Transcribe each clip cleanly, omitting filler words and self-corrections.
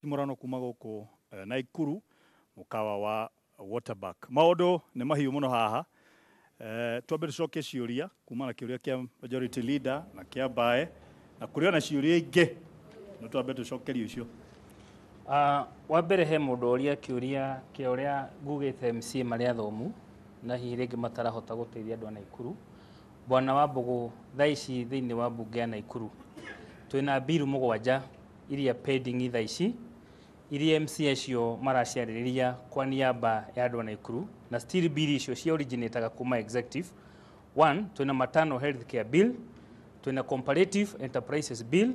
Mũrano kuma gũkũ Naikuru mũkawa wa Waterbuck. Maũndũ nĩ mahiũ mũno haha. Twambe tũcokie ciũria kuma na kĩũria kĩa majority leader na kĩa Mbae na kũrĩ ona ciũria ingĩ, no twambe tũcokerio icio. Wa mbere he mũndũ ũria kĩũria kĩa ũrĩa ngugĩte MCA marĩ athomu na hihi rĩngĩ matarahota gũteithia andũ a Naikuru. Bwana wa Mbũgũ, thaa ici thĩinĩ wa mbunge ya Naikuru twĩna biru 7 iria pending thaa ici, iria MCA acio maraciarĩrĩria kwa niaba ya andũ a Naikuru, na still bill icio cia originataga kuma executive. One, twĩna maternal health care bill, twĩna comparative enterprises bill,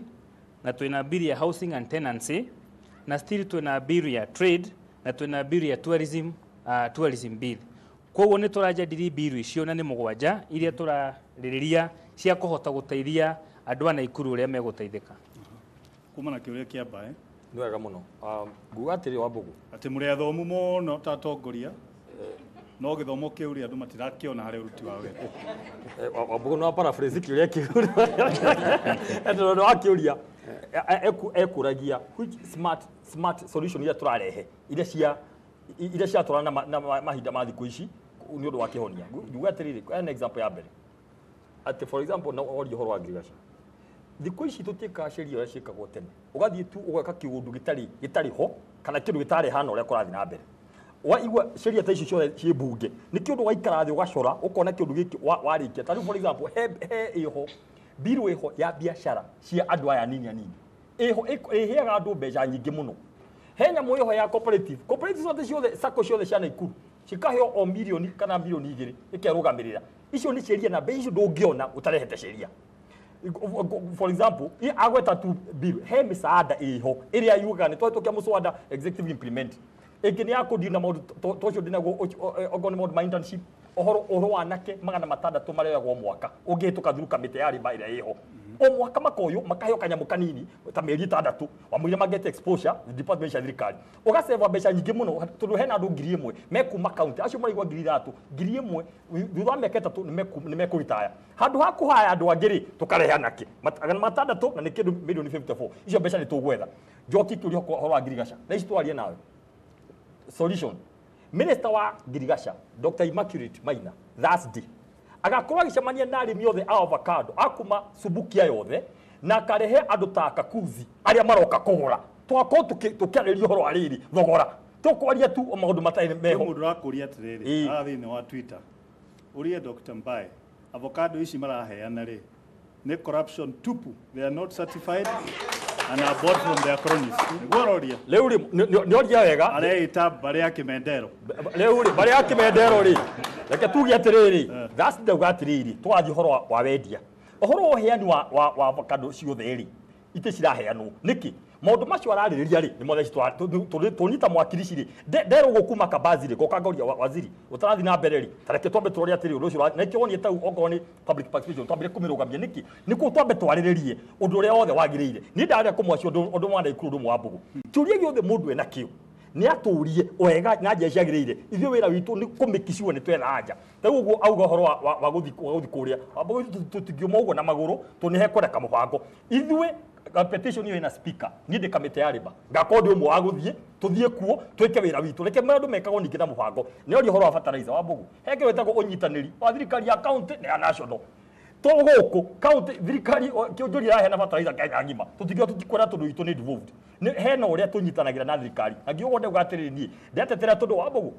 na twĩna bill ya housing and tenancy, na still twĩna bill ya trade, na twĩna bill ya tourism, tourism bill. Koguo nĩ tũrajadili bill icio na nĩ 7 iria tũrarĩrĩria cia kũhota gũteithia andũ a Naikuru ũrĩa megũteithĩka. Kuma na kĩũria kĩa Mbae. Nĩ wega mũno. Nguga atĩrĩ wa Mbũgũ, atĩ mũrĩ athomu mũno ta atongoria, no gĩthomo kĩu rĩ andũ matirakĩona harĩ ũruti wa wĩra. Wa Mbũgũ no paraphrase kĩũria kĩu. Tondũ wakĩũria ekũragia which smart solution iria tũrarehe, iria ciatwarana na mahinda ma thikũ ici nĩ ũndũ wa kĩhonia. Nguga atĩrĩrĩ, an example ya mbere atĩ for example no oria ũhoro wa ngirigaca. Thikũ ici tũtiĩkaga sheria ũrĩa ciĩkagwo tene, ũgathiĩ tu ũgeka kĩũndũ gĩtarĩ ho kana kĩndũ gĩtarehana ũrĩa kũrathiĩ na mbere. Waigua sheria ta ici ciothe ciĩ mbunge nĩ kĩũndũ waikara thĩ ũgacora ũkona kĩũndũ gĩkĩ warĩkia. Ta rĩu for example he ĩho biru ĩho ya biacara cia andũ aya anini anini ĩho ĩheaga andũ mbeca nyingĩ mũno. He nyamũ ĩho ya cooperative, cooperative ciothe ciothe sacco ciothe cia Naikuru cikaheo o milioni kana milioni 2 ikerũgamĩrĩra. Icio nĩ sheria na mbeca icio ndũngĩona ũtarehete sheria. For example, agweta tu bill he misaada ĩho ĩrĩa yugaga nĩ twahĩtũkia mũswada executive implement. Ĩngĩ nĩ ya kũdeal na maũndũ tocio ndĩnaguo okorwo nĩ maũndũ ma internship, ũhoro wa anake 600 marĩoyagwo mwaka ũngĩhĩtũka through kamĩtĩ ya rĩmba ĩrĩa ĩho. O mwaka makoywo makaheo kanyamũ kanini ta mĩeri 6 wamũira magete exposure department cia thirikari, ũgaceva mbeca nyingĩ mũno tondũ hena andũ 1000 mekuma county acio maraigua 3000 1000 thutha wa mĩaka 3 nĩ mekũritaya. Handũ ha kũhaya andũ angĩ rĩ tũkarehe anake 600 na nĩ kĩndũ milioni 54. Icio mbeca nĩ tũgwetha. Njoki kĩũria ũhoro wa ngirigaca na ici twarie nawe solution. Minister wa ngirigaca Dr. Immaculate Maina Thursday agakorwo agĩcemania na arĩmi othe a avocado akuma Subukia yothe na akarehe andũ ta Kakuzi arĩa maroka kũgũra. Twakorwo tũkĩarĩria ũhoro wa rĩrĩ thogora tũkwaria tu maũndũ matarĩ meho. Mũndũ ũrakũria atĩrĩrĩ haha thĩinĩ wa Twitter, ũrie Dr. Mbae avocado ici maraheana rĩ nĩ corruption tupu, they are not certified and are bought from their cronies. Nĩguo aroria. Rĩu rĩ nĩ oria wega. Areita mbarĩ ya Kĩmendero. Rĩu rĩ mbarĩ ya Kĩmendero rĩ reke tuge atĩrĩrĩ, that's ndauga atĩrĩrĩ, tũrathiĩ ũhoro wa wendia. Ũhoro wa ũheani wa avocado ciothe rĩ itĩ ciraheanwo nĩkĩ? Maũndũ macio ararĩrĩria rĩ nĩ mothe tũnyita mwakirici rĩ nderwo kuma Kabazi rĩ ngoka ngoria waziri ũtarathiĩ na mbere rĩ ta reke twambe tũrore atĩrĩ ũndũ ũcio na kĩo wonire tau okorwo nĩ public participation twambire kũmĩrũgamia nĩkĩ? Nĩkuo twambe twarĩrĩrie ũndũ ũrĩa wothe wagĩrĩire. Niĩ ndarĩa kũmwacio ũndũ wa Naikuru ũndũ wa Mbũgũ. Kĩũria gĩothe mũndũ ena kĩo nĩ atũrie wega na njĩra ciagĩrĩire. Ithuĩ wĩra witũ nĩ kũmĩkiciwo nĩ twetha anja. Ta rĩu ũguo auga ũhoro wa gũthiĩ kũrĩa tũtingiuma ũguo na magũrũ tondũ nĩ hekwenda kamũbango. Ithuĩ petition ĩyo ĩna speaker, niĩ ndĩ kamĩtĩ ya rĩba ngakorwo ndĩ ũmwe wa gũthiĩ tũthiĩ kuo twĩke wĩra witũ. Reke maũndũ mekagwo ningĩ na mũbango. Nĩ oria ũhoro wa fertilizer wa Mbũgũ, he kĩndũ gĩtagwo ũnyitanĩri wa thirikari ya county na ya national. To gũkũ county thirikari kĩonjoria ĩraheana fertilizer Kenya ng'ima, tũtingiuga tũtikwenda tondũ witũ nĩ devolved. Hena ũrĩa tũnyitanagĩra na thirikari. Na ngiuga ndauga atĩrĩrĩ, niĩ ndiatetera tondũ wa Mbũgũ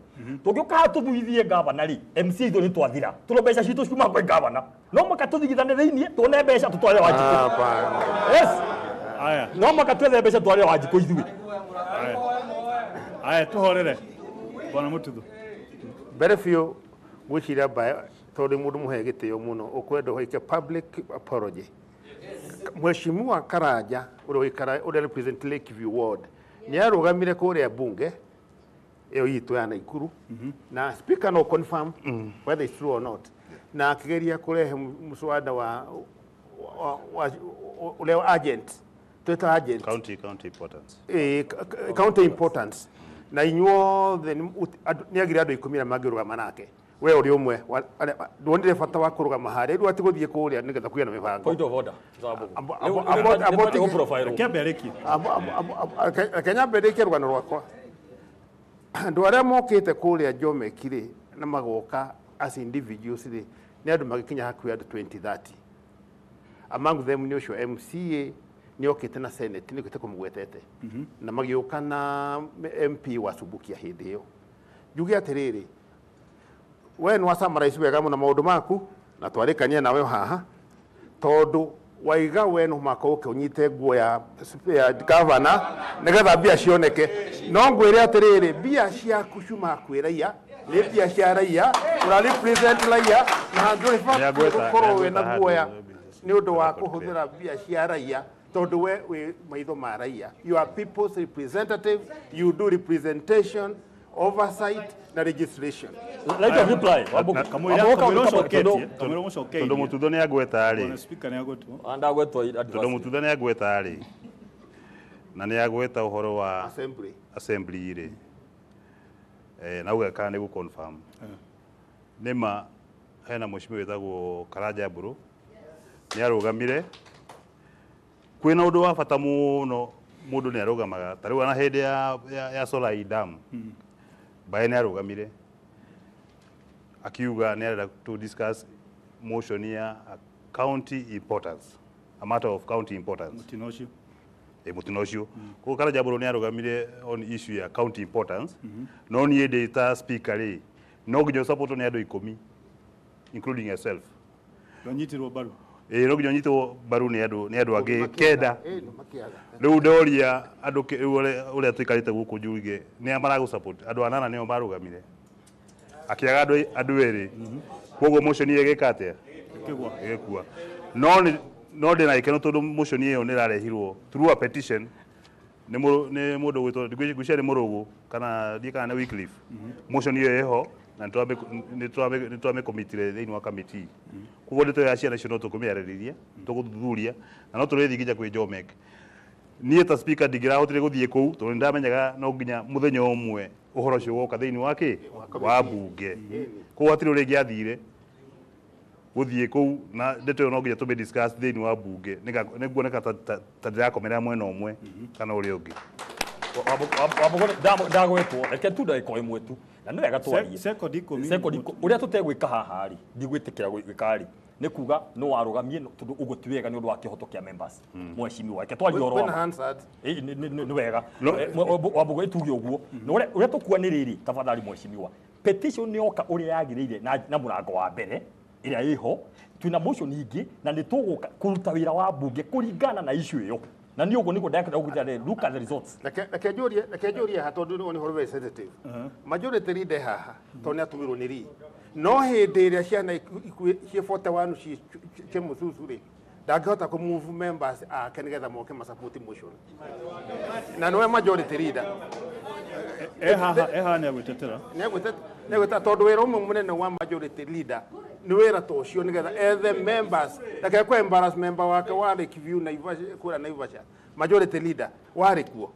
tũngĩũka haha tũthuithie gavana rĩ, MC itũ nĩ twathira tondũ mbeca citũ ciuma kwĩ gavana. No mũhaka tũthigithane thĩiniĩ tuone mbeca tũtware Wanjikũ. Yes. No mũhaka twethe mbeca tũtware Wanjikũ ithuĩ. Aya tũhorere Bwana Mututhu. Mbere biũ ngwĩciria Mbae tondũ mũndũ mũhe gĩtĩo mũno ũkwenda ũhĩke public apology. Mheshimiwa Karanja ũrĩa represent Lakeview Ward nĩ arũgamire kũrĩa bunge ĩyo itũ ya Naikuru na speaker no confirm whether it's true or not, na akĩgeria kũrehe mũswada wa ũrĩa agent twĩta agent county importance, county importance, na inyuothe nĩ agire andũ 10 arĩa mangĩrũgama nake. We uri umwe ndwonire bata wa kurugama haria riu ati guthie kuria nigetha kugia na mibango. Point of order. Kenya mbere rugano rwakwa andu aria mokite kuria Jomek ri na magoka as individuals ri ni andu magikinya hakuhi andu 2030. Among them ni ucio MCA ni okite na Senate ni okite kumugwetete na magioka na MP wa Subukia hindi iyo. Njuge atiriri, we nĩ wacamaraici wega mũno maũndũ maku na twarĩkania nawe haha tondũ waiga we no mũhaka ũke ũnyite nguo ya gavana nĩgetha mbia cioneke. No ngwĩre atĩrĩrĩ, mbia ciaku ciumaga kwĩ raia, nĩ mbia cia raia, ũra represent raia na ndũrĩ bata gũkorwo wĩna guoya nĩ ũndũ wa kũhũthĩra mbia cia raia tondũ we wĩ maitho ma raia. You are people's representative, you do representation, oversight na legislation. Right of reply. Tondu Mututho ni agweta ri. Tondu Mututho ni agweta ri. Na ni agweta uhoro wa assembly ri. Na uga kana ni gu confirm. Nima hena mheshimiwa wetagwo Karanja Mburu. Ni arugamire. Kwina undu wa bata muno mundu ni arugamaga. Ta riu na hindi ya Solai Dam. Bae ni arugamire akiuga ni arenda to discuss motion ya county importance, a matter of county importance. Mutino ucio. Mutino ucio. Koguo Karanja Mburu ni arugamire on issue ya county importance. No nie ndi ta speaker ri no nginya support ni andu 10 including yourself. Ndonyitirwo mbaru. No nginya nyitwo mbaru ni andu angi kenda. Riu ndoria andu uria tuikarite guku njuge ni maragu support andu anana nio marugamire akiaga andu eri. Koguo motion iyo igika atia igikua. No ndina gikeno tondu motion iyo ni rarehirwo through a petition ni mundu gwitwo ngwiciria ni Murugu kana ndie kana ni Wycliffe. Motion iyo iho na nĩ twamĩkomitire thĩinĩ wa committee. Koguo ndeto ya ciana icio no tũkũmĩarĩrĩria, tũgũthuthuria na no tũrĩthiĩ nginya kwĩ Jomek. Niĩ ta speaker ndingĩrahotire gũthiĩ kũu tondũ nĩndamenyaga no nginya mũthenya ũmwe ũhoro ũcio woka thĩinĩ wa kĩ wa bunge. Koguo hatirĩ ũrĩa ingĩathire gũthiĩ kũu na ndeto ĩyo no nginya tũmĩ discuss thĩinĩ wa bunge nĩguoneka ta ndĩrakomerera mwena ũmwe kana ũrĩa ũngĩ. Ndagwetwo reke tu ndagĩka ĩmwe tu na nĩ wega twarie sekondi ũrĩa tũtegwĩka haha rĩ ndigwĩtĩkĩra gwĩka rĩ nĩ kuga no warũgamie tondũ ũguo ti wega nĩ ũndũ wa kĩhoto kĩa members mheshimiwa reke twarie ũhoro wa nĩ wega Wambũgũ ĩtuge ũguo na ũrĩa tũkua nĩ rĩrĩ tafadhali mheshimiwa petition nĩ yoka ũrĩa yagĩrĩire na mũrango wa mbere ĩrĩa ĩho twĩna motion ingĩ na nĩ tũgũka kũruta wĩra wa bunge kũringana na issue ĩyo. Na ni ugo niko ndakenda kugithia look at the results. Reke njurie ha tondu ni horo very sensitive. Majority leader haha tondu ni atumirwo ni ri. No hindi iria ciana cie 41 cie mucucu ri ndangihota ku move members ake nigetha moke ma support motion. Na niwe majority leader. Eha ni agwitetera. Ni agwitetera tondu wira umwe munene wa majority leader ni wira ta ucio nigetha ethe members ndakae ku embarrass member wake wa Lakeview na Naivasha kura Naivasha majority leader wari kuo.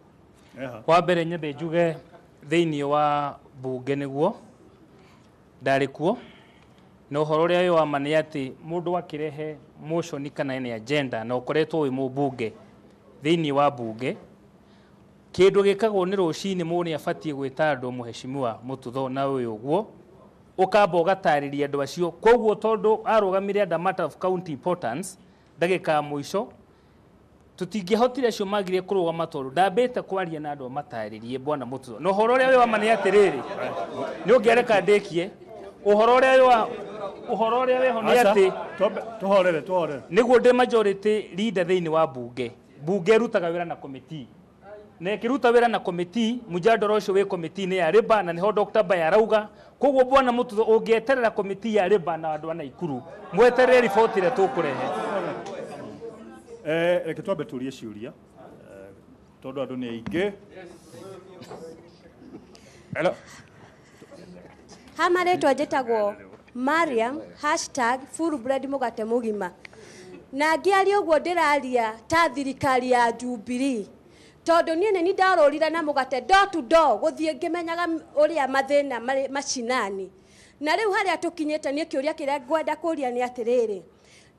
Wa mbere nyambe njuge thiini wa bunge niguo ndari kuo na uhoro uria wa ma ni ati mundu akirehe motion kana ni agenda na ukoretwo wi mubunge thiini wa bunge kindu gikagwo ni rucini mundu ni abatie gwita andu muheshimiwa Mututho na uyu uguo ukamba ugatariria andu acio. Koguo tondu arugamire under matter of county importance ndagika ya muico tutingĩhotire acio magire kũrũgama tondũ ndambĩte kwaria na andũ matarĩrie bwana Mututho. Na ũhoro ũrĩa wĩ wa ma nĩ atĩrĩrĩ, nĩ ũngĩareka ndĩkie ũhoro ũrĩa wĩho nĩ atĩ tũhorere nĩguo ndĩ majority leader thĩinĩ wa bunge. Bunge ĩrutaga wĩra na committee na ĩkĩruta wĩra na committee mũjandara ũcio wĩ committee-inĩ ya Labour na nĩho Dr. Bae arauga. Koguo bwana Mututho ũngĩeterera committee ya Labour na andũ a Naikuru mweterere riboti ĩrĩa tũkũrehe. Reke twambe tũrie ciũria tondũ andũ nĩ aingĩ. Hello. Ha marĩtwa njĩtagwo Mariam #full bread mũgate mũgima. Na ngĩaria ũguo ndĩraria ta thirikari ya Jubilee tondu nie ni ndarorire na mugate door to door guthie ngimenyaga uria mathina macinani. Na rĩu harĩa tũkinyĩte nĩ kĩũria kĩrĩa ngwenda kũria nĩ atĩrĩrĩ,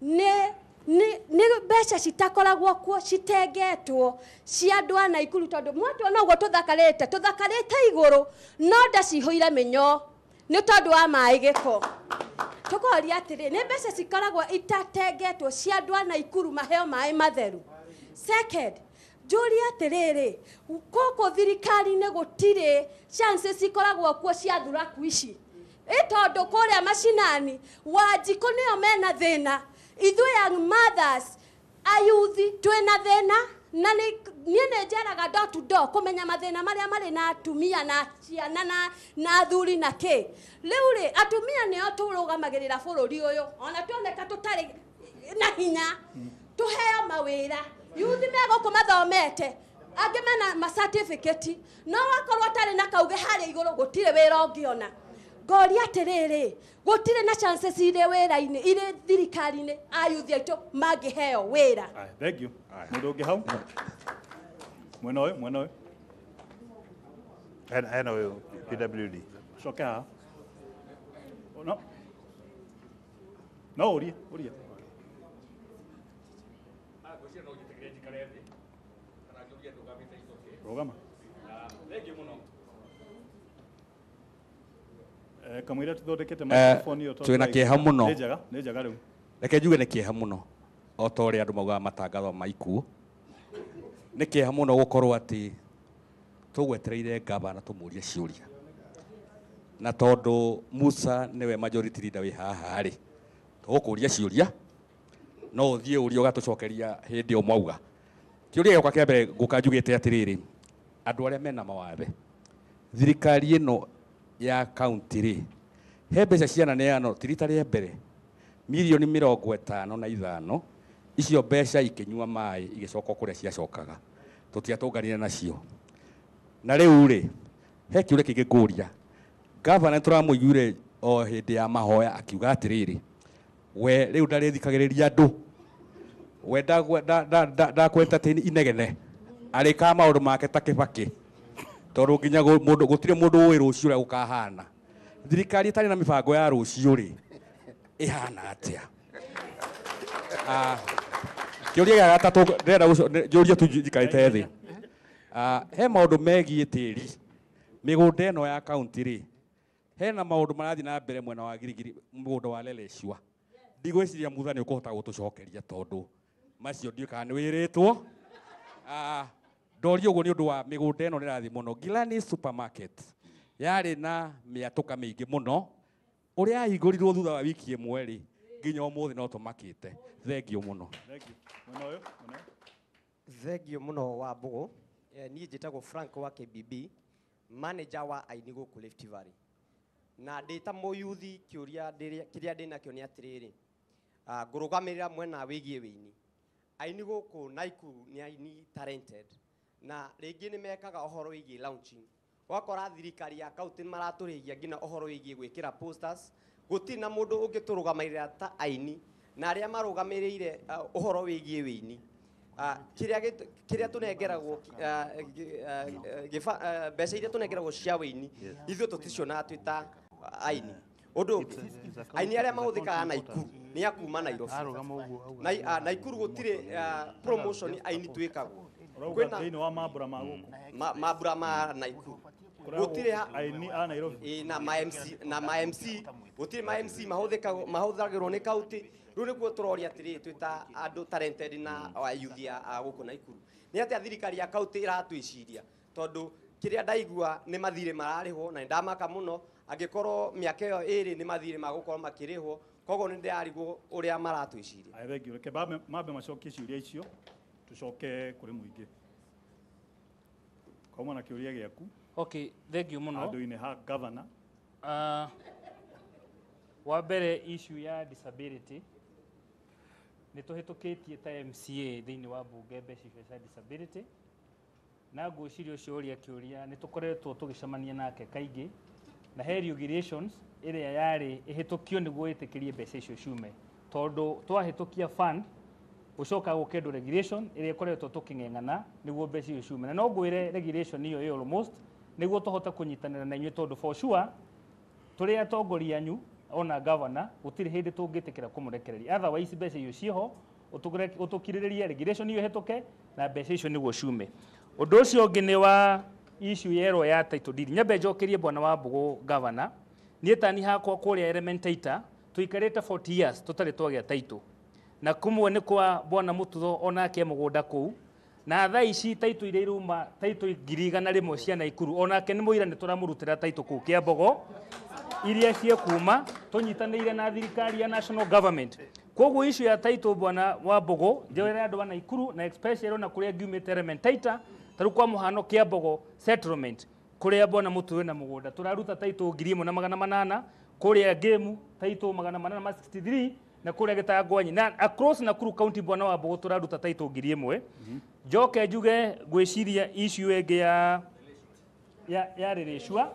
nĩ mbeca citakoragwo kuo citengetwo cia andũ a Naikuru, tondũ mwatuona ũguo tũthakarĩte igũrũ no ndacihũire mĩnyoo nĩ tondũ wa maĩ gĩko. Tũkoria atĩrĩ, nĩ mbeca cikoragwo itatengetwo cia andũ a Naikuru maheo maĩ matheru. Second, njũrie atĩrĩrĩ, gũkũ thirikari-inĩ gũtirĩ chances cikoragwo kuo cia thuraku ici, ĩ tondũ kũrĩa macinani Wanjikũ nĩo mena thĩna, ithuĩ young mothers ayuthi twĩna thĩna, na niĩ nĩ njeraga door to door kũmenya mathĩna marĩa marĩ na atumia na ciana na athuri na kĩ. Rĩu rĩ, atumia nĩo tũrũgamagĩrĩra bũrũri ũyũ, ona tuoneka tũtarĩ na hinya, tũheo mawĩra. Yuthi me gũkũ mathomete, angĩ mena ma certificate, no wakorwo ũtarĩ na kauge harĩa igũrũ gũtirĩ wĩra ũngĩona. Ngoria atĩrĩrĩ, gũtirĩ na chances irĩ wĩra-inĩ, irĩ thirikari-inĩ, ayuthi aitũ mangĩheo wĩra. Thank you. Mũndũ ũngĩ hau? Mwena ũyũ. Hena ũyũ PWD. Coke haha. No. No ũrie, ũrie. Rũgama. Kamũira tũthondekete microphone ĩyo tondũ twĩna kĩeha mũno. Nĩ njega rĩu. Reke njuge nĩ kĩeha mũno o ta ũrĩa andũ maugaga matangatho ma ikuũ. Nĩ kĩeha mũno gũkorwo atĩ tũgwetereire gavana tũmũrie ciũria, na tondũ Musa nĩwe majority leader wĩ haha rĩ, tũgũkũria ciũria no ũthiĩ ũrie ũgatũcokeria hĩndĩ ĩyo mwauga. Kĩũria gĩakwa kĩa mbere ngũka njugĩte atĩrĩrĩ, andũ arĩa mena mawathe, thirikari ĩno ya kaunti rĩ, he mbeca ciananeanwo ti rita rĩa mbere, mirioni 55, icio mbeca ikĩnyua maĩ igĩcoka kũrĩa ciacokaga, tũtiatũnganire nacio. Na rĩu rĩ, he kĩũria kĩngĩ ngũria, gavana tũramũiguire o hĩndĩ ya mahoya akiuga atĩrĩrĩ, we rĩu ndarĩthikagĩrĩria andũ, we ndakũ entertain inegene, arĩkaga maũndũ make ta Kĩbakĩ, tondũ nginya mũndũ gũtirĩ mũndũ ũĩ rũciũ ũrĩa gũkahana. Thirikari ĩtarĩ na mĩbango ya rũciũ rĩ, ĩhana atĩa? Kĩũria gĩa gatatũ ndĩrenda njũrie tu njikarĩte thĩ. He maũndũ megiĩ tĩri, mĩgũnda ĩno ya kaunti rĩ, hena maũndũ marathiĩ na mbere mwena wa Girigiri, mũgũnda wa Leleshwa. Ndigwĩciria Mutha nĩ ũkũhota gũtũcokeria tondũ macio ndiũĩ kana nĩ wĩrĩtwo. Ndoria ũguo nĩ ũndũ wa mĩgũnda ĩno nĩ ĩrathiĩ mũno. Gilani supermarket yarĩ na mĩatũka mĩingĩ mũno, ũrĩa yahingũrirwo thutha wa wiki ĩmwe rĩ, nginya ũmũthĩ no tũmakĩte. Thengiũ mũno. Thengiũ mũno wa Mbũgũ. Niĩ njĩtagwo Frank wa KBB, manager wa aini gũkũ Rift Valley. Na ndĩ ta mũyuthi kĩũria kĩrĩa ndĩ nakĩo nĩ atĩrĩrĩ, ngũrũgamĩrĩra mwena wĩgiĩ wĩini. Aini gũkũ Naikuru nĩ aini talented, na rĩngĩ nĩ mekaga ũhoro wĩgiĩ launching. Ũgakora thirikari ya kaunti maratũrĩhia nginya ũhoro wĩgiĩ gwĩkĩra posters, gũtirĩ na mũndũ ũngĩtũrũgamĩrĩra ta aini na arĩa marũgamĩrĩire ũhoro wĩgiĩ wĩini. Kĩrĩa tũnengeragwo, mbeca iria tũnengeragwo cia wĩini, ithuĩ tũticionaga twĩ ta aini. Ũndũ ũngĩ, aini arĩa mahũthĩkaga Naikuru nĩ a kuma Nairobi. Naikuru gũtirĩ promotion aini twĩkagwo. Ũrauga thĩinĩ wa mambura ma gũkũ? Mambura ma Naikuru. Gũtirĩ aini a Nairobi. Na ma MC, na ma MC, gũtirĩ ma MC mahũthagĩrwo nĩ kaunti. Rĩu nĩkuo tũroria atĩrĩrĩ, twĩ ta andũ talented na ayuthi a gũkũ Naikuru, nĩ atĩa thirikari ya kaunti ĩratwĩciria? Tondũ kĩrĩa ndaigua nĩ mathirĩ mararĩhwo, na nĩ ndamaka mũno angĩkorwo mĩaka ĩyo ĩrĩ nĩ mathirĩ magũkorwo makĩrĩhwo, koguo nĩ ndĩrarigwo ũrĩa maratwĩciria. Thengiũ. Reke mambe macokie ciũria icio, tũcoke kũrĩ mũingĩ. Kauma na kĩũria gĩaku. Okay, thengiũ mũno. Handũ-inĩ ha governor. Wa mbere issue ya disability nĩ tũhĩtũkĩtie ta MCA thĩinĩ wa bunge mbeca icio cia disability, na ngwĩciria ũcio ũria kĩũria nĩ tũkoretwo tũgĩcemania nake kaingĩ, na he regulations ĩrĩa yarĩ ĩhĩtũkio nĩguo ĩtĩkĩrie mbeca icio ciume, tondũ twahĩtũkia fund gũcoka gũkendwo regulation ĩrĩa ĩkoretwo tũkĩng'eng'ana nĩguo mbeca icio ciume. Na no ngwĩre regulation ĩyo ĩ almost nĩguo tũhote kũnyitanĩra na inyuĩ, tondũ for sure Tũrĩ atongoria anyu ona governor gũtirĩ hĩndĩ tũngĩtĩkĩra kũmũrekereria, otherwise mbeca icio ciĩho, ũtũkirĩrĩrie regulation iyo ĩhetũke na mbeca icio nĩguo ciume. Ũndũ ũcio ũngĩ nĩ wa issue yerwo ya title deed. Nyambe njokerie bwana wa Mbũgũ governor, niĩ tani hakwa kũrĩa Elementaita tũikarĩte 40 years tũtarĩ twagĩa title, na kumwe nĩ kwa bwana Mũtutho onake mũgũnda kũu, na thaa ici title iria irauma title 100,000 cia Naikuru, onake nĩ mũira nĩ tũramũrutĩra title kũu Kĩambogo iria ciekuma tũnyitanĩire na thirikari ya national government. Koguo issue ya title bwana wa Mbũgũ njĩre andũ a Naikuru na especially ona kũrĩa ngiumĩte Elementaita, ta rĩu kwa mũhano Kĩambogo settlement kũrĩa bwana Mũtutho na mũgũnda tũraruta title 1800, kũrĩa Ngĩmu title 863, na kũrĩa Gĩtangwanyi na across Nakuru county bwana wa Mbũgũ tũraruta title 1000. Njoke njuge ngwĩciria issue ĩngĩ ya Rĩrĩcua.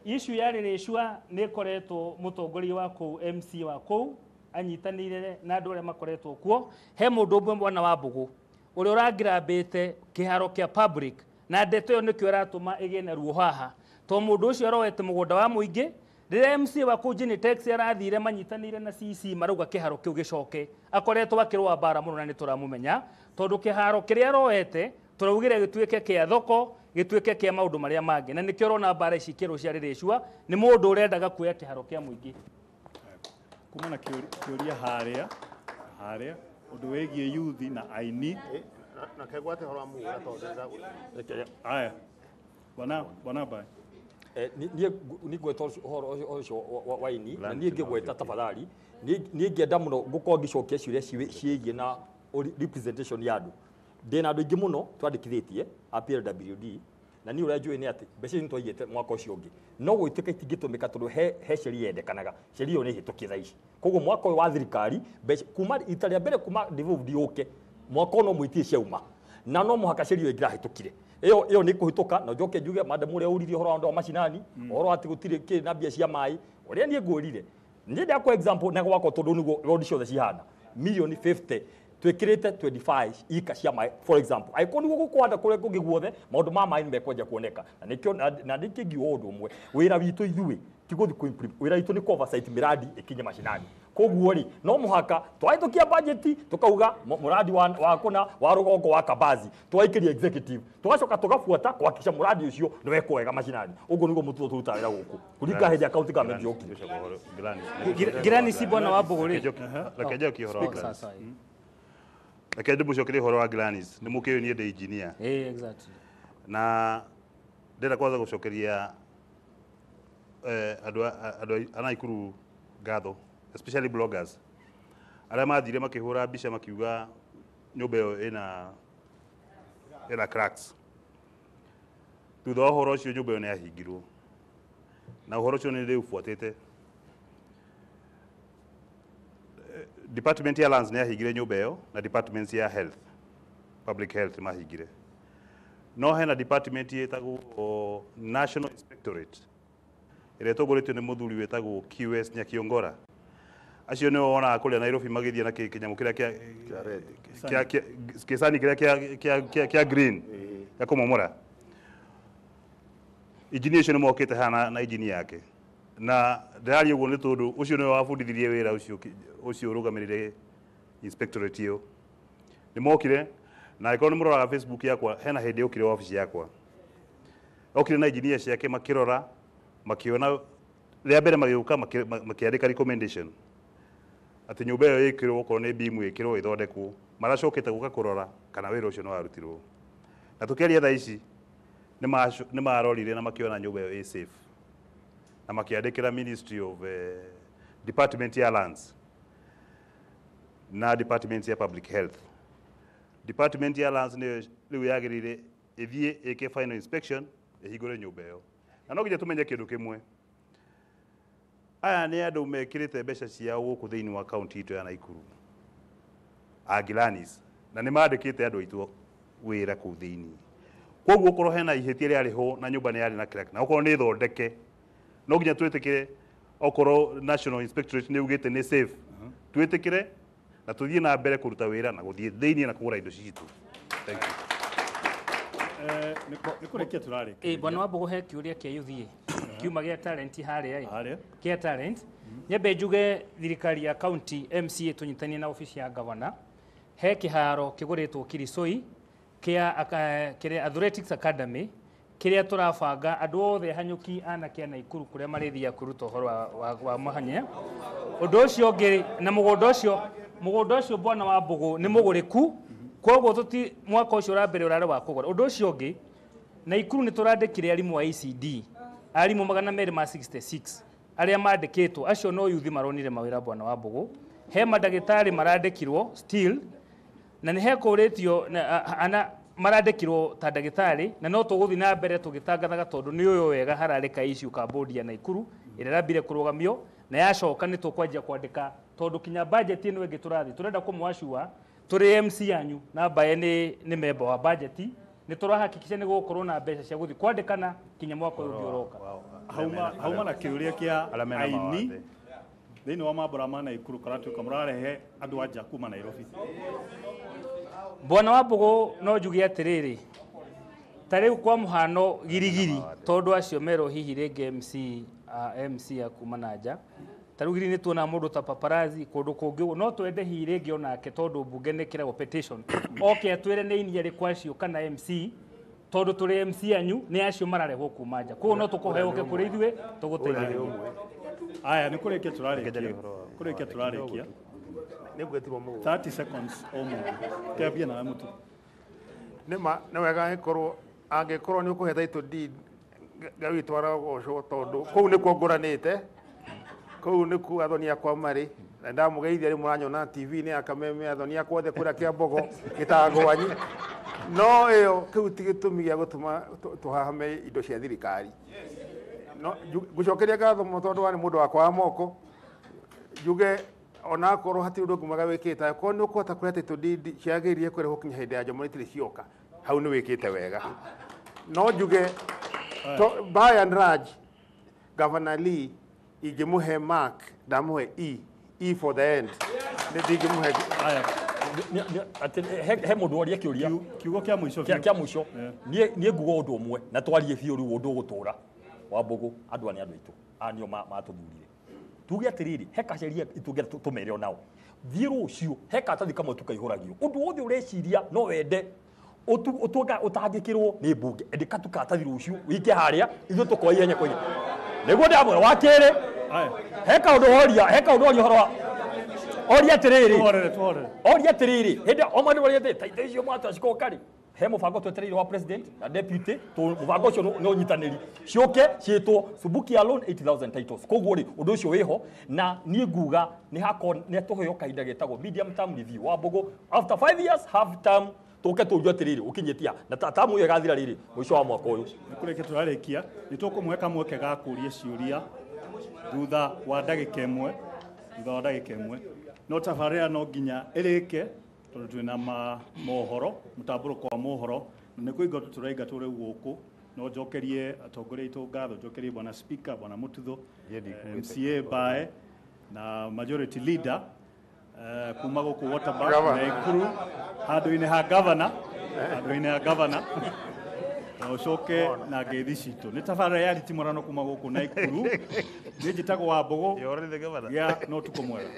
Issue ya Rĩrĩcua nĩ ĩkoretwo mũtongoria wa kũu MC wa kũu anyitanĩire na andũ arĩa makoretwo kuo. He mũndũ ũmwe mwana wa Mbũgũ ũrĩa ũrangirambĩte kĩharo kĩa public, na ndeto ĩyo nĩkĩo ĩratũma ĩgĩe na ruo haha, tondũ mũndũ ũcio aroete mũgũnda wa mũingĩ. Rĩrĩa MC wa kũu Genitex arathire manyitanĩire na CC marauga kĩharo kĩu gĩcoke, akoretwo akĩrũa mbara mũno na nĩ tũramũmenya, tondũ kĩharo kĩrĩa aroete tũraugire gĩtuĩke kĩa thoko, gĩtuĩke kĩa maũndũ marĩa mangĩ, na nĩkĩo ũrona mbara ici kĩrũ cia Rĩrĩcua nĩ mũndũ ũrendaga kuoya kĩharo kĩa mũingĩ. Kuma na kĩũria harĩa harĩa ũndũ wĩgiĩ yuthi na aini na kegwate horo wa mũgũnda tondũ aya bwana Mbae. Niĩ nĩ ngweta ũhoro ũcio wa ini na niĩ ngĩgweta tafadhali niĩ ngĩenda mũno ngũkorwo ngĩcokia ciũria ciĩgiĩ na representation ya andũ. Ndĩna andũ aingĩ mũno twandĩkithĩtie a PLWD, na niĩ ũrĩa njũĩ nĩ atĩ mbeca ici nĩtwaigĩte mwaka ũcio ũngĩ, no gũituĩka itingĩtũmĩka tondũ he sheria yendekanaga, sheria ĩyo nĩ ĩhĩtũkie thaa ici. Koguo mwaka ũyũ wa thirikari mbeca kuma rita rĩa mbere kuma devolved yũke mwaka ũyũ no mwĩtie ciauma, na no mũhaka sheria ĩyo ĩngĩrahĩtũkire ĩyo nĩ kũhĩtũka. Na njoke njuge madam ũrĩa ũririe ũhoro wa andũ a macinani, ũhoro atĩ gũtirĩ kĩ na mbia cia maĩ, ũrĩa niĩ ngwĩrire niĩ ndakwa example na gwakwa tondũ nĩguo road ciothe cihana milioni 50 twĩkĩrĩte 25 ika cia maĩ for example, angĩkorwo nĩguo gũkwanda kũrĩa kũngĩ guothe maũndũ ma maĩ nĩmekwenja kuoneka. Na nĩkĩo na nĩkĩo ngiuga ũndũ ũmwe, wĩra witũ ithuĩ ti gũthiĩ kũ wĩra witũ nĩ kũ oversight mĩradi ĩkinye macinani. Koguo rĩ no mũhaka twahĩtũkia budget tukauga mũradi wa kũna wa rũgongo wa Kabazi twaikĩria executive, tugacoka tugabuata kuhakikisha mũradi ũcio nĩ wekwo wega macinani. Ũguo nĩguo mũtugo tũrutaga wĩra gũkũ kũringana hĩndĩ ya county government yokire. Girani si bwana wa Mbũgũ rĩ. Reke njokie ũhoro wa Glanis. Reke ndĩmũcokerie ũhoro wa Glanis, nĩ mũkĩũĩ niĩ ndĩ engineer. Exactly. Na ndĩrenda kwanza gũcokeria andũ a Naikuru ngatho, especially bloggers arĩa mathire makĩhũra mbica makiuga nyũmba ĩyo ĩna cracks. Thutha wa ũhoro ũcio nyũmba ĩyo nĩ yahingirwo, na ũhoro ũcio nĩ ndĩũbuatĩte. Department ya Lands nĩ yahingire nyũmba ĩyo na department ya health, public health mahingire. No hena department ĩtagwo National Inspectorate ĩrĩa ĩtongoretio nĩ mũthuri wĩtagwo QS Nyakiongora. Acio nĩo wonaga kũrĩa Nairobi magĩthiĩ na kĩnyamũ kĩrĩa kĩa kĩcani kĩrĩa kĩa green ya kũmomora. Injinia ũcio nĩ mokĩte haha na injinia yake, na ndĩraria ũguo nĩ tondũ ũcio nĩwe wabundithirie wĩra ũcio ũrũgamĩrĩire inspectorate ĩyo. Nĩ mokire na angĩkorwo nĩ mũroraga Facebook yakwa, hena hĩndĩ yokire wabici yakwa, okire na injinia ciake makĩrora, makĩona rĩa mbere magĩũka makĩandĩka recommendation atĩ nyũmba ĩyo ĩkĩrwo okorwo nĩ beam ĩkĩrwo ĩthondekwo. Maracokete gũka kũrora kana wĩra ũcio nĩ warutirwo, na tũkĩaria thaa ici nĩ marorire na makĩona nyũmba ĩyo ĩ safe, na makĩandĩkĩra Ministry of Department ya Lands na Department ya Public Health. Department ya Lands nĩyo rĩu yagĩrĩire ĩthiĩ ĩke final inspection ĩhingũre nyũmba ĩyo. Na no nginya tũmenye kĩndũ kĩmwe, aya nĩ andũ mekĩrĩte mbeca ciao gũkũ thĩinĩ wa kaunti itũ ya Naikuru, Angilanis, na nĩ mandĩkĩte andũ aitũ wĩra kũu thĩinĩ. Koguo okorwo hena ihĩtia rĩarĩ ho na nyũmba nĩ yarĩ na crack, na okorwo nĩ thondeke, no nginya twĩtĩkĩre okorwo National Inspectorate nĩ ugĩte nĩ safe, twĩtĩkĩre na tũthiĩ na mbere kũruta wĩra na gũthiĩ thĩinĩ na kũgũra indo citũ. Thank you. Nĩ kũrĩkia tũrarĩkia. Bwana wa Mbũgũ he kĩũria kĩa UVA. Kiuma gĩa talent harĩa ĩ. Kĩa talent. Nyambe njuge thirikari ya county MCA tũnyitanie na ofici ya governor. He kĩharo kĩgũrĩtwo Kirisoi kĩa kĩrĩa Athletics Academy kĩrĩa tũrabanga andũ othe hanyũki anake a Naikuru kũrĩa marĩthiaga kwĩruta ũhoro wa mahanya. Ũndũ ũcio ũngĩ na mũgũnda ũcio bwana wa Mbũgũ nĩ mũgũrĩku, koguo tũti mwaka ũcio ũrambere ũrarĩ wa kũgũra. Ũndũ ũcio ũngĩ Naikuru nĩ tũrandĩkire arimũ a ECD arimũ 266 arĩa mandĩkĩtwo, acio no yuthi maronire mawĩra bwana wa Mbũgũ. He mandagĩtarĩ marandĩkirwo still na nĩ hekũrĩtio ana marandĩkirwo ta ndagĩtarĩ, na no tũgũthiĩ na mbere tũgĩtangathaga tondũ nĩ ũyũ wega hararĩ ka issue ka board ya Naikuru ĩrĩa ĩrambire kũrũgamio na yacoka nĩ tũkwanjia kwandĩka tondũ kinya budget ĩno ĩngĩ tũrathiĩ tũrenda kũmwacua tũrĩ MC yanyu na mbae nĩ member wa budget nĩ tũrahakikisha nĩ gũgũkorwo na mbeca cia gũthiĩ kwandĩkana kinya mwaka ũyũ ũngĩ ũroka. Hauma na kĩũria kĩa aini thĩinĩ wa mambũra ma Naikuru karatuĩka mũrarehe andũ a nja kuma Nairobi. Bwana wa Mbũgũ no njuge atĩrĩrĩ, ta rĩu kwa mũhano girigiri tondũ acio merwo hihi rĩngĩ MC ya kuma na nja, ta rĩu giri nĩ tuonaga mũndũ ta paparazzi kũndũ kũngĩ ũguo, no twende hihi rĩngĩ onake tondũ mbunge nĩ kĩragwo petition oke atwĩre nĩ aini arĩkũ acio kana MC, tondũ tũrĩ MC anyu nĩ acio mararehwo kuma nja, koguo no tũkũhe kũrĩ ithuĩ tũgũteithĩrĩria. Aya nĩ kũrĩkia tũrarĩkia, kũrĩkia tũrarĩkia. 30 seconds o mũndũ. Kĩambie nawe Mũtu. Nĩ ma nĩ wega angĩkorwo angĩkorwo nĩ ũkũhe title deed ngawitwara gocwo tondũ kũu nĩkuo ngũranĩte, kũu nĩkuo athoni akwa marĩ, na ndamũgeithia rĩu mũranyona TV-inĩ ya Kameme, athoni akwa othe kũrĩa Kĩambogo gĩtagwanyi. No ĩyo kĩu ti gĩtũmi gĩa gũtũma tũhahame indo cia thirikari. No ngũcokeria ngatho mũno tondũ warĩ mũndũ wakwa wa moko, njuge onakorwo hatirĩ ũndũ ũngĩ mwega wĩkĩte, angĩkorwo nĩ ũkũhota kũrehe title deed ciagĩrĩire kũrehwo kinya hĩndĩ ya Jomo itirĩ cioka, hau nĩ wĩkĩte wega. No njuge by and large Governor Lee ingĩmũhe mark ndamũhe E, E for the end. Nĩ ndingĩmũhe. He mũndũ woria kĩũria kiugo kĩa mũico kĩa mũico. Niĩ nguga ũndũ ũmwe na twarie biũ rĩu ũndũ ũgũtũra wa Mbũgũ, andũ aya nĩ andũ aitũ, aya nĩo matũthurire. Tuge atĩrĩrĩ, he kaceria tũngĩenda tũmere onao. Thiĩ rũciũ he karatathi kamwe tũkaihũragio, ũndũ wothe ũreciria no wende ũtangĩkĩrwo nĩ mbunge, andĩka tu karatathi rũciũ wike harĩa ithuĩ tũkoya ihenya kwa ihenya. Nĩguo ndamwĩra. Wa kerĩ, he kaũndũ oria, he kaũndũ oria ũhoro wa oria atĩrĩrĩ, oria atĩrĩrĩ, hĩndĩ o mũndũ oria atĩrĩ, ta indo icio mwatwa cikoka rĩ, he mũbango twetereire wa president na deputy, mũbango ũcio nĩ ũnyitanĩri ciũke ciĩtwo Subukia loan 8000 titles. Koguo rĩ ũndũ ũcio wĩho, na niĩ nguga nĩ hakorwo nĩ tũheo kahinda getagwo medium term review wa Mbũgũ, after 5 years half term tũke tũrio atĩrĩrĩ ũkinyĩtia na tamu ĩyo ĩgathira rĩrĩ mũico wa mwaka ũyũ. Nĩ kũrĩkia tũrarĩkia, nĩ tũkũmũhe kamweke ga kũria ciũria thutha wa ndagĩka ĩmwe, thutha wa ndagĩka ĩmwe. No tabarĩra no nginya ĩrĩke tondũ twĩna mohoro, mũtambũrũko wa mohoro, na nĩ kũingatwo tũraingatwo rĩu gũkũ. No njokerie atongoria aitũ ngatho, njokerie bwana speaker, bwana Mututho, MCA Mbae na majority leader kuma gũkũ Waterberg Naikuru handũ-inĩ ha governor, handũ-inĩ ha governor, na ũcoke na ngeithi citũ. Nĩ tabarĩra ya Ritimũrano kuma gũkũ Naikuru. Niĩ njĩtagwo wa Mbũgũ, gĩa na ũtukũ mwega.